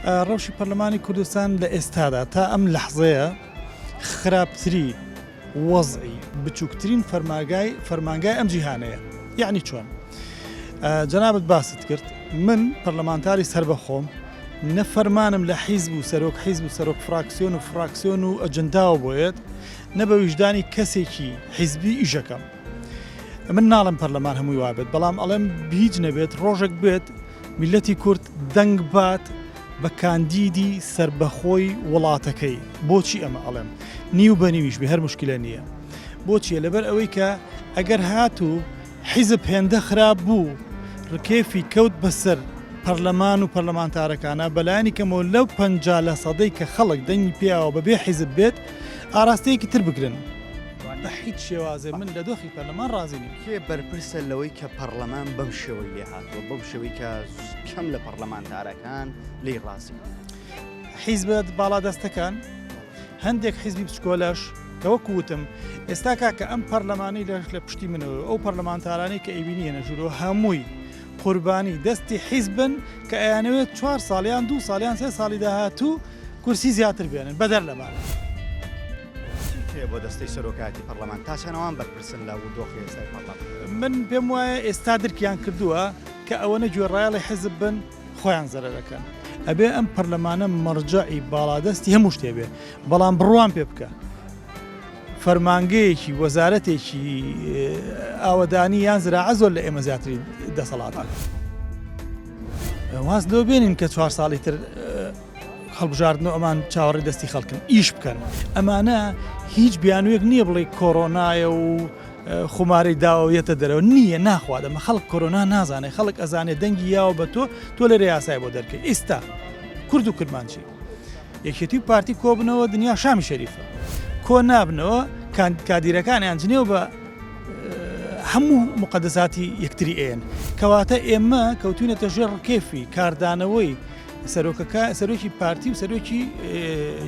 ڕەوشی پەرلەمانی کوردستان لە ئێستادا تا ئەم لەحزەیە خراپتری وەزعی بچووکترین فەرماگای فەرمانگای ئەم جیهانەیە. یەعنی چۆن؟ جەنابت باست کرد من پەرلەمانتاری سەربەخۆم نە فەرمانم لە حیزب و سەرۆک حیزب و سەرۆک فراکسیۆن و فراکسیۆن و ئەجنداوە بۆیەت نە بە ویژدانی کەسێکی حیزبی ئیشەکەم. من ناڵێم پەرلەمان هەمووی وابێت بەڵام ئەڵێم هیچ نەبێت ڕۆژێک بێت میلەتی کورد دەنگ بات بە کاندیدی سەربەخۆی وڵاتەکەی بۆچی ئەمە ئەڵێم نیو بە نیویش بێ هەر مشکلە نییە بۆچیە لەبەر ئەوەی کە ئەگەر هاتوو حیزب هێندە خراپ بوو ڕکێفی کەوت بەسەر پەرلەمان و پەرلەمانتارەکانە بەلایەنی کەمەوە لەو 50 لە سەدەی کە خەڵک دەنگی پیاوە بەبێ حیزب بێت ئاراستەیەکی تر بگرن. بە هیچ شێوازێ من لە دۆخی پەرلەمان ڕازی نیم. کێ بەرپرسە لەوەی کە پەڕلەمان بەم شێوەی لێهاتووە، بەو شێوەی کە کەم لە پەڕلەمانتارەکان لێی ڕازین؟ حیزبە باڵادەستەکان، هەندێک حیزبی بچکۆلەش کە وەکو وتم ئێستا کاکە ئەم پەرلەمانەی لە لە پشتی منەوە ئەو پەرلەمانتارانەی کە ئەیبینی یەنە ژوورەوە هەمووی قوربانی دەستی حیزبن کە ئەیانەوێت چوار ساڵ یان دوو ساڵ یان سێ ساڵی داهاتوو کورسی زیاتر بێنن بەدەر لەمانە. چیت هەیە بۆ دەستەی سەرۆکایەتی پەڕلەمان؟ تا چەند ئەوان بەرپرسن لە دۆخی ئێستای پەڕلەمان؟ من پێم وایە ئێستا درکیان کردووە کە ئەوەنە گوێڕایەڵی حیزب بن خۆیان زەرەر ئەکەن. ئەبێ ئەم پەرلەمانە مەرجەعی باڵادەستی هەموو شتێ بێ، بەڵام بڕوام پێ بکە فەرمانگەیەکی وەزارەتێکی ئاوەدانی یان زراعە زۆر لە ئێمە زیاتری دەسەڵاتە. واز لەوە بێنین کە چوار ساڵی تر هەڵبژاردن و ئەمان چاوەڕێی دەستی خەڵکن ئیش بکەن ئەمانە هیچ بیانوویەک نییە بڵێ کۆرۆنایە و خومارەی داوە یەتە دەرەوە نییە ناخوات ئەمە خەڵک کۆرۆنا نازانێت خەڵک ئەزانێت دەنگی یاوە بە تۆ تۆ لێرە یاسای بۆ دەرکەی ئیستا کورد و کرمانجی یەکێتی و پارتی کۆبنەوە دنیا شامی شەریفە کۆ نابنەوە کادیرەکانیان جنێو بە هەموو مقدساتی یەکتری ئێن کەواتە ئێمە کەوتوینەتە ژێر ڕکێفی کاردانەوەی سەرۆکەکە سەرۆکی پارتی و سەرۆکی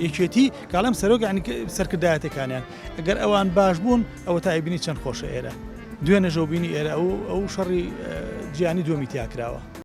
یەکێتی کاڵم سەرۆک ینی سەرکردایەتەکانیان ئەگەر ئەوان باش بوون ئەوە تا ئەیبینی چەند خۆشە ئێرە دوێنێ ژەوبینی ئێرە ئەو ئەو شەڕی جیانی دووەمی تیا کراوە.